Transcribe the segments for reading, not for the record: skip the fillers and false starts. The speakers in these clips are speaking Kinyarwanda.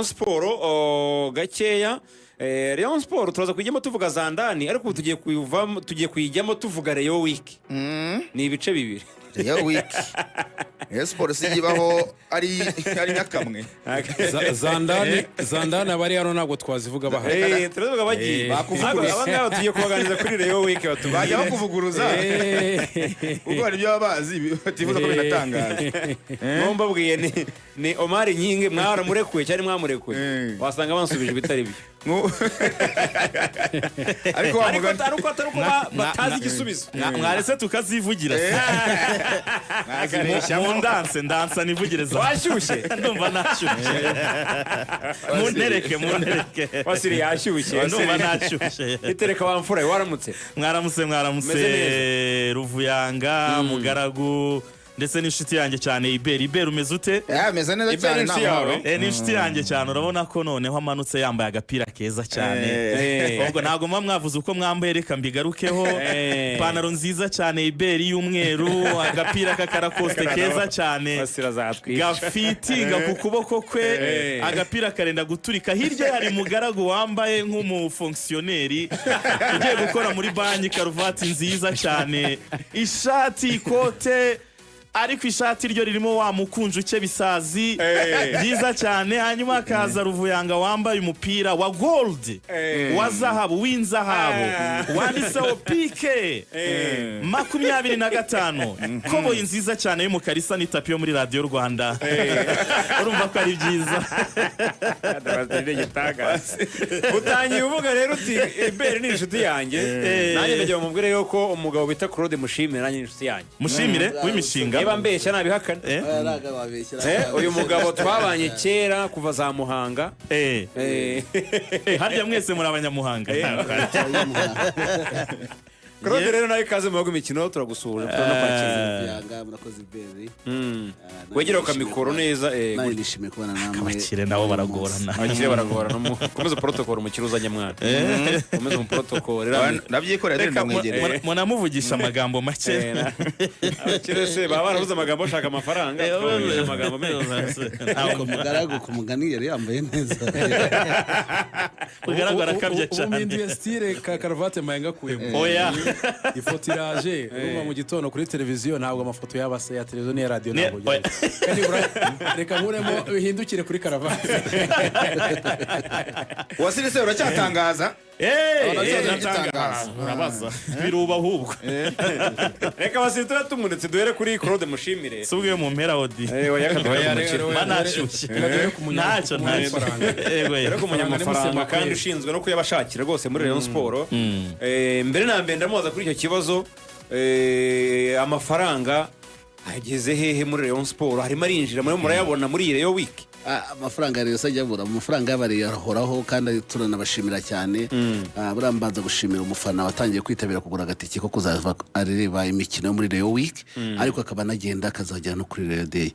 Sport gakeya. Rayon Sport turaza kujyamo tuvuga zandani, ariko ubu tugiye kuyivamo, tugiye kuyijyamo tuvuga Rayon Week. Ni ibice bibiri. Rayon Week, Rayon Sport si ibaho ari nyakamwe. Zandani, zandani abari hano ntabwo twazivuga bahari. Turavuga bagiye. Bakuvuguruza. Aba ngaba tugiye kubaganiriza kuri Rayon Week, batubwire. Bajya bakuvuguruza kuko hari ibyo baba bazi batifuza ko binatangaza. Mwo mbabwiye ni Omar Nyinge mwaramurekuye cyari mwamurekuye. Wasanga bansubije ibitari byo. Ariko wa ariko mugani atari uko batazi igisubizo. Mwaretse tukazivugira se? Mwazibeshyamo. Mu ndanse ndansa nivugire za Washyushye. Ndumva nashyushye, muntereke, muntereke. Wasiri yashyushye. Ndumva nashyushye. Itereka wamfura, waramutse? Mwaramutse, mwaramutse. Meze. Ruvuyanga, Mugaragu ndetse n'inshuti yanjye cyane Iberi. Iberi, umeze ute? Ameze neza Iberi cyane. inshuti Nta yawe? mahoro. Ni inshuti yanjye cyane. Urabona ko noneho amanutse yambaye agapira keza cyane. Ubwo ntabwo muba mwavuze uko mwambaye, reka mbigarukeho. Ipantaro nziza cyane Iberi y'umweru, agapira k'akarakosite keza cyane Wasiri azatwica. gafitinga ku kuboko kwe. Agapira karenda guturika. Hirya hari Mugaragu wambaye nk'umufonkisiyoneri ugiye gukora muri banki, karuvati nziza cyane, ishati, ikote, ariko ishati ryo ririmo wa mukunje ukeba isazi byiza cyane. Hanyuma hakaza Ruvuyanga wambaye umupira wa gold, wa zahabu, w'inzahabu, wanditseho PK 25, koboyi nziza cyane y'umukara isa n'itapi yo muri Radiyo Rwanda. Urumva ko ari byiza. Utangiye uvuga rero uti Iberi ni inshuti yanjye. Nanjye ndagira ngo mubwire yuko umugabo bita Claude Mushimire nanjye ni inshuti yanjye. Mushimire w'imishinga. Niba mbeshya nabihakana. Ntabwo wabeshyira. Uyu mugabo twabanye kera kuva za Muhanga. Harya mwese muri Abanyamuhanga? Claude rero nawe ikaze mu imikino, turagusuhuje, turanakwakira. Yanga, murakoze Iberi. Wegera ku kamikoro neza. Nawe nishimiye kubana namwe. Abakire nabo baragorana. Abakire baragorana. Komeza protocol umukire uzanye mwana, komeza mu protocol. Ndabyikorera dore. Reka Ndamwegereye. munamuvugisha amagambo make. Abakire se baba barabuze amagambo, bashaka amafaranga, tukabavugisha amagambo menshi. Ariko Mugaragu ku mugani yari yambaye neza. Mugaragara akabya Ubu cyane. mpinduye style, ka karuvati mbaye ngakuyemo. Oya. Ifoto iraje. Urumva mu gitondo kuri televiziyo ntabwo amafoto yaba se ya televiziyo n'iya radiyo ntabwo oya. byari. Kandi reka nkuremo bihindukire kuri karavati. Wasiri se uracyatangaza? Abantu Natanga. bagitangaza. Urabaza biruba ahubwo. Reka basiri tuba tumunetse, duhere kuri Claude Mushimire. Si ubwo mu mpera odi. Oya, kaduhere Oya, ku mukire. reka- Mba nashyushye. Reka duhere ku Ntacyo, ku ntacyo. munyamafaranga. Yego, yego. Rero ku munyamafaranga Musema kandi kweli. ushinzwe no kuyabashakira rwose muri Rayon Sport. Mbere na mbere ndamubaza kuri icyo kibazo, amafaranga ageze hehe muri Rayon Sport? Harimo arinjira muri, murayabona muri iyi Rayon Week? Ah, amafaranga ya Rayon se ajya abura? Amafaranga y'Abareyo arahoraho kandi turanabashimira cyane. Buriya mbanza gushimira umufana watangiye kwitabira kugura agatike ko kuzava areba imikino yo muri Rayon Week, ariko akaba anagenda akazagera no kuri Rayon Day.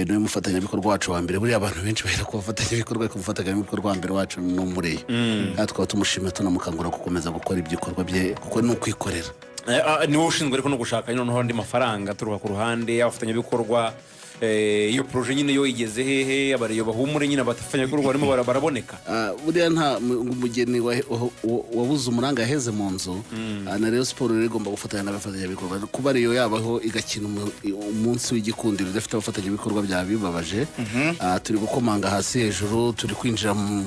Niwe mufatanyabikorwa wacu wa mbere. Buriya abantu benshi bahera ku bafatanyabikorwa, ariko umufatanyabikorwa wa mbere wacu ni umureyo, kandi tukaba tumushimira, tunamukangurira gukomeza gukora ibikorwa bye kuko ni ukwikorera. Niwe ushinzwe ariko no gushaka noneho andi mafaranga aturuka ku ruhande y'abafatanyabikorwa. Iyo projet nyine yo igeze hehe? Abareyo bahumure nyine, abafatanyabikorwa barimo baraboneka. Buriya nta umugeni wabuze umuranga yaheze mu nzu. Na Rayon Sport rero igomba gufatanya n'abafatanyabikorwa. Kuba Rayon yabaho igakina umunsi w'igikundiro idafite abafatanyabikorwa byaba bibabaje. Turi gukomanga hasi hejuru, turi kwinjira mu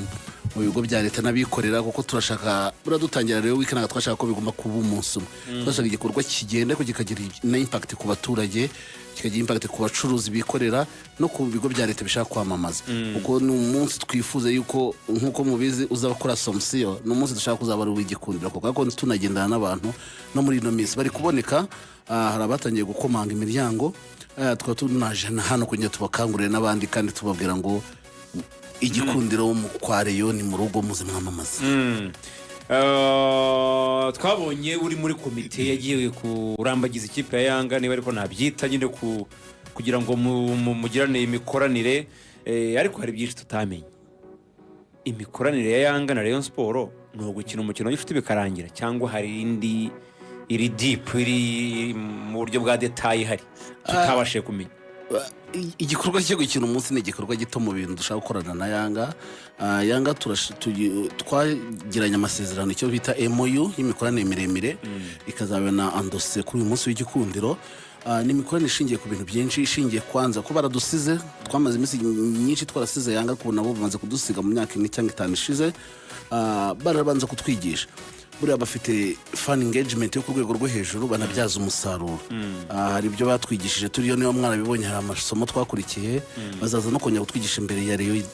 bigo bya leta n'abikorera kuko turashaka. Buriya dutangira rero week ntabwo twashaka ko bigomba kuba umunsi umwe, turashaka igikorwa kigenda ariko kikagira na impact ku baturage, kikagira impact ku bacuruzi bikorera no ku bigo bya leta bishaka kwamamaza, kuko ni umunsi twifuza yuko, nk'uko mubizi, uzaba kuri Assomption, ni umunsi dushaka kuzaba ari uw'igikundiro koko. Ariko tunagendana n'abantu no muri ino minsi bari kuboneka. Hari abatangiye gukomanga imiryango. Tukaba tunaje na hano kugira ngo tubakangurire n'abandi kandi tubabwira ngo igikundiro mu kwa Rayon ni mu rugo, muze mwamamaza. Twabonye uri muri komite yagiye kurambagiza ikipe ya Yanga, niba ariko nabyita nyine, kugira ngo mugirane imikoranire. Ariko hari byinshi tutamenye. Imikoranire ya Yanga na Rayon Sport ni ugukina umukino w'inshuti bikarangira, cyangwa hari indi iri deep, iri mu buryo bwa détail ihari tutabashije kumenya? Igikorwa cyo gukina umunsi ni igikorwa gito mu bintu dushaka gukorana na Yanga. Yanga twagiranye amasezerano, icyo bita MOU y'imikoranire miremire, ikazaba na endorsé kuri uyu munsi w'igikundiro. Ni imikoranire ishingiye ku bintu byinshi, ishingiye kwanza ko baradusize, twamaze iminsi myinshi twarasize Yanga, ariko ubu nabo bamaze kudusiga mu myaka 4 cyangwa 5 ishize. Barabanza kutwigisha. Buriya bafite fan engagement yo ku rwego rwo hejuru, banabyaza umusaruro. Hari ibyo batwigishije turiyo, niyo mwarabibonye, hari amasomo twakurikiye, bazaza no kongera kutwigisha imbere ya Rayon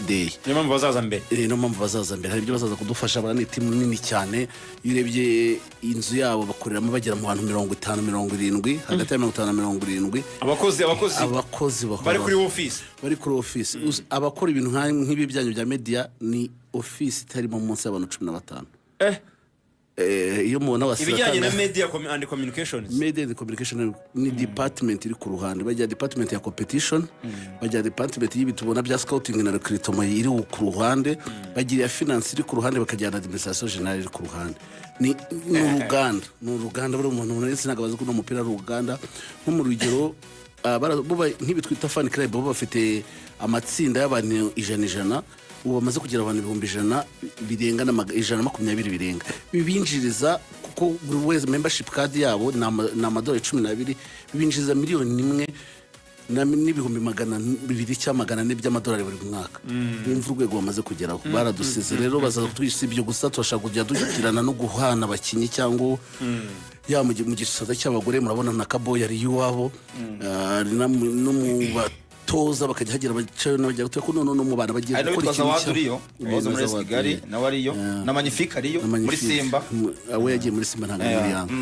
Day. Niyo mpamvu bazaza mbere. Niyo mpamvu bazaza mbere, hari ibyo bazaza kudufasha. Bara ni team nini cyane. Iyo urebye inzu yabo bakoreramo bagera mu bantu 50, 70, hagati ya 50 na 70. Abakozi Abakozi bakora bari kuri office. Bari kuri office. Abakora ibintu nk'ibi byanyu bya media, ni office itarimo munsi y'abantu 15. Iyo mubona wasira Ibijyanye na media and communications. Media and communication ni department iri ku ruhande. Bajya department ya competition, bajya department y'ibi tubona bya scouting na recruitment iri ku ruhande, bagira iya finance iri ku ruhande, bakagira na administration générale iri ku ruhande. Ni uruganda, ni uruganda. Buri muntu wese ntabwo bazi ko uno mupira ari uruganda. Nko mu rugero, bo nk'ibi twita fan club, bo bafite amatsinda y'abantu 100 100. Ubu bamaze kugira abantu 100,000 birenga na 120 birenga, bibinjiriza, kuko buri wese membership card yabo ni amadolari 12, bibinjiriza miliyoni 1 n'ibihumbi 200 cyangwa 400 by'amadolari buri mwaka. Wumva urwego bamaze kugeraho. Baradusize rero, bazaza kutwigisha ibyo gusa. Turashaka kujya dushyikirana no guhana abakinnyi cyangwa ya mu gisata cy'abagore, murabona na Kaboyi ari iwabo. Ari no mu batoza bakajya hagira abacayo n'abajya gutora ko none no mu bana bagiye Hari gukora n'uwitwa ikintu Zawadi uriyo wahoze muri Zawadi, AS Kigali, nawe ariyo, na Magnifique ariyo Na muri Magnifique. Simba. We yagiye muri Simba, ntabwo ari muri Yanga.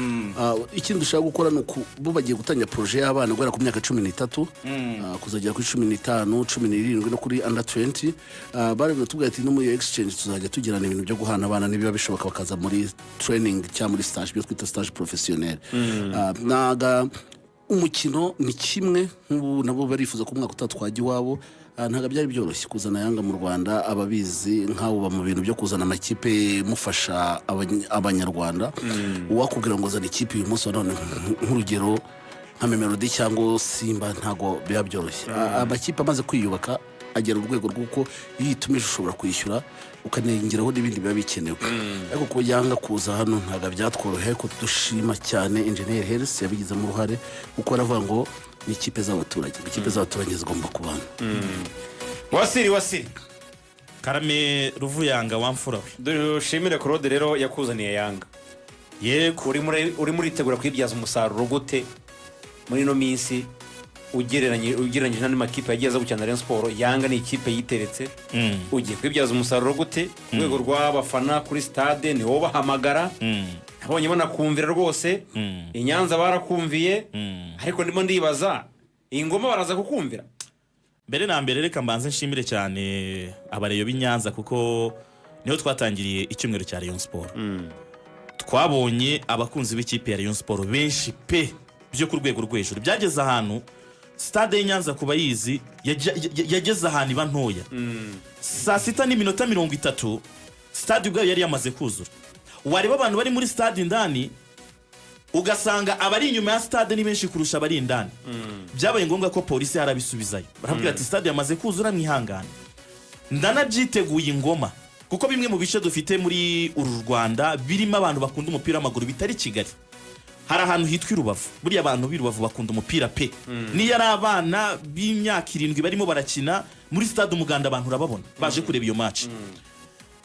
Ikindi dushaka gukora ni uku bo bagiye gutangira projet y'abana guhera ku myaka 13 kuzagera kuri 15, 17 no kuri under 20. Bari batubwira ati no muri iyo exchange tuzajya tugirana ibintu byo guhana abana, nibiba bishoboka bakaza muri training cyangwa muri stage, ibyo twita stage professionnel. Naga umukino ni kimwe nk'ubu nabo barifuza ko umwaka utaha twajya iwabo. Ntabwo byari byoroshye kuzana Yanga mu Rwanda. Ababizi nk'abo mu bintu byo kuzana amakipe mufasha abanyarwanda, uwakubwira ngo zana ikipe uyu munsi wa none, nk'urugero nka Mamelodi cyangwa Simba, ntabwo biba byoroshye. Amakipe amaze kwiyubaka agera urwego rw'uko iyo uyitumije ushobora kwishyura ukanengeraho n'ibindi biba bikenewe. Ariko kuba Yanga kuza hano ntabwo byatworoheye, ariko dushima cyane Engineer Hersi yabigizemo uruhare, kuko aravuga ngo ni ikipe z'abaturage, ikipe z'abaturage zigomba kubana. Wasiri, Wasiri. Karame, Ruvuyanga, wamfura we. Dushimire Claude rero yakuzaniye Yanga. Yego. Urimo uritegura kuyibyaza umusaruro gute muri ino minsi, ugereranyije n'andi makipe yagiye aza gukina na Rayon Sport? Yanga ni ikipe yiteretse. Ugiye kuyibyaza umusaruro gute ku rwego rw'abafana kuri stade? Ni wowe bahamagara. Nabonye banakumvira rwose. I Nyanza barakumviye, ariko ndimo ndibaza, iyi Ngoma baraza kukumvira? Mbere na mbere reka mbanze nshimire cyane abareyo b'i Nyanza, kuko niho twatangiriye icyumweru cya Rayon Sport. Twabonye abakunzi b'ikipe ya Rayon Sport benshi pe, byo ku rwego rwo hejuru. Byageze ahantu stade y'i Nyanza, ku bayizi, yageze ahantu iba ntoya. Saa 6:30 stade ubwayo yari yamaze kuzura. Wareba abantu bari muri stade indani, ugasanga abari inyuma ya stade ni benshi kurusha abari indani. Byabaye ngombwa ko polisi harabisubizayo, barabwira ati stade yamaze kuzura, mwihangane. Ndanabyiteguye ingoma, kuko bimwe mu bice dufite muri uru Rwanda birimo abantu bakunda umupira w'amaguru bitari Kigali, hari ahantu hitwa i Rubavu. Buriya abantu b'i Rubavu bakunda umupira pe. Niyo ari abana b'imyaka 7 barimo barakina muri stade Umuganda, abantu urababona baje kureba iyo match.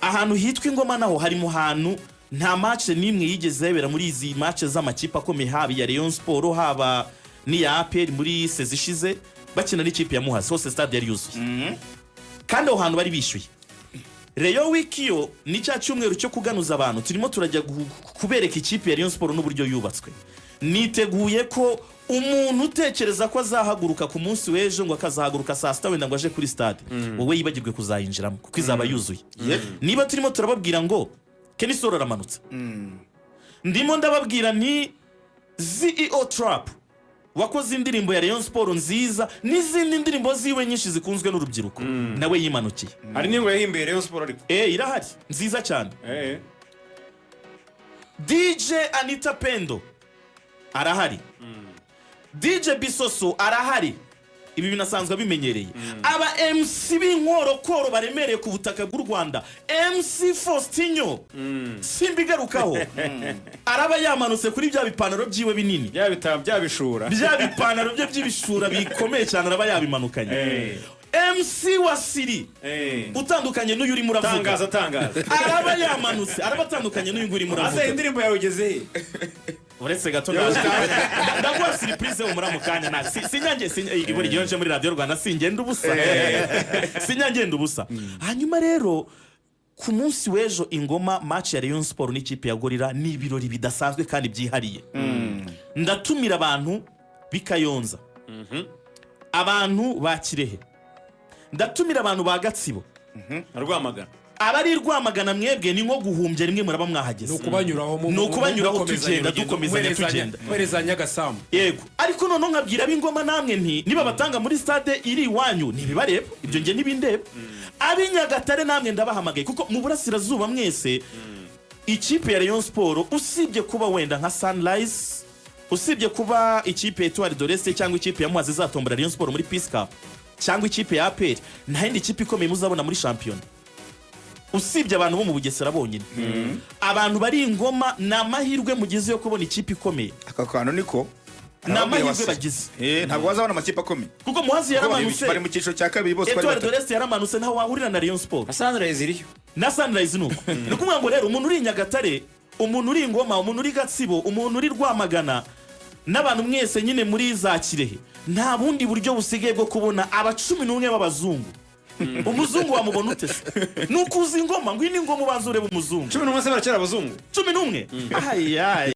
Ahantu hitwa Ingoma naho hari mu hantu nta match n'imwe yigeze yabera muri izi match z'amakipe akomeye, haba iya Rayon Sport, haba n'iya APR. Muri saison ishize bakina n'ikipe ya Muhazi, hose stade yari yuzuye, kandi aho hantu bari bishyuye. Rayon Week yo ni cya cyumweru cyo kuganuza abantu. Turimo turajya kubereka ikipe ya Rayon Sport n'uburyo yubatswe. Niteguye ko umuntu utekereza ko azahaguruka ku munsi w'ejo, ngo akazahaguruka saa 6 wenda ngo aje kuri stade, wowe yibagirwe kuzayinjiramo, kuko izaba yuzuye. Niba turimo turababwira ngo Kenny Sol aramanutse, ndimo ndababwira ni Zeo Trap wakoze indirimbo ya Rayon Sport nziza n'izindi ndirimbo ziwe nyinshi zikunzwe n'urubyiruko, nawe yimanukiye. Hari n'ingo yahimbiye Rayon Sport ariko. Irahari nziza cyane. DJ Anita Pendo arahari, DJ Bisoso arahari. Ibi binasanzwe bimenyereye. Aba MC b'inkorokoro baremereye ku butaka bw'u Rwanda, MC Faustinho, simbigarukaho, araba yamanutse kuri bya bipantaro byiwe binini, Bya bitabo, bya bishura. Bya bipantaro bye by'ibishura bikomeye cyane, araba yabimanukanye. MC Wasiri, utandukanye n'uyu urimo uravuga, Tangaza, tangaza. araba yamanutse, araba atandukanye n'uyu nguyu urimo Ase uravuga. Indirimbo yawe ugeze he? Uretse gato, ndaje ndaguha surprise muri ako kanya. Nta sinyange buri gihe nje muri Radiyo Rwanda singenda ubusa, sinyangenda ubusa. Hanyuma rero ku munsi w'ejo ingoma, match ya Rayon Sport n'ikipe ya Gorilla, ni ibirori bidasanzwe kandi byihariye. Ndatumira abantu b'i Kayonza, abantu ba Kirehe, ndatumira abantu ba Gatsibo. Na Rwamagana. Abari i Rwamagana, mwebwe ni nko guhumbya rimwe muraba mwahageze. Ni ukubanyuraho Ni ukubanyuraho, mukomezanya tugenda, urugendo, dukomezanya, tugenda. muherezanya agasambu. Yego, ariko noneho nkabwira ab'ingoma namwe nti niba batanga muri stade iri iwanyu ntibibareba, ibyo nge ntibindeba. Ab'i Nyagatare namwe ndabahamagaye, kuko mu burasirazuba mwese ikipe ya Rayon Sport, usibye kuba wenda nka Sunrise, usibye kuba ikipe ya Etoile de l'Est cyangwa ikipe ya Muhazi izatombora Rayon Sport muri Peace Cup cyangwa ikipe ya APR, nta yindi kipe ikomeye muzabona muri shampiyona usibye abantu bo mu Bugesera bonyine. Abantu bari ingoma, ni amahirwe mugize yo kubona ikipe ikomeye. Aka kantu niko. Ni amahirwe bagize. Ntabwo bazabona amakipe akomeye. Kuko Muhazi Kuko yaramanutse. bari mu cyiciro cya kabiri bose bari Etoile de batatu. l'Est yaramanutse, ntaho wahurira na Rayon Sport. Na Sunrise iriyo. Na Sunrise nuko. Ni ukuvuga ngo rero umuntu uri i Nyagatare, umuntu uri i Ngoma, umuntu uri Gatsibo, umuntu uri Rwamagana n'abantu mwese nyine muri za Kirehe, nta bundi buryo busigaye bwo kubona aba 11 b'abazungu. Umuzungu wamubona ute se? Ni ukuza ingoma, ngwino ingoma ubanza urebe umuzungu. 11 se baracyari abazungu? 11, ayiyayi.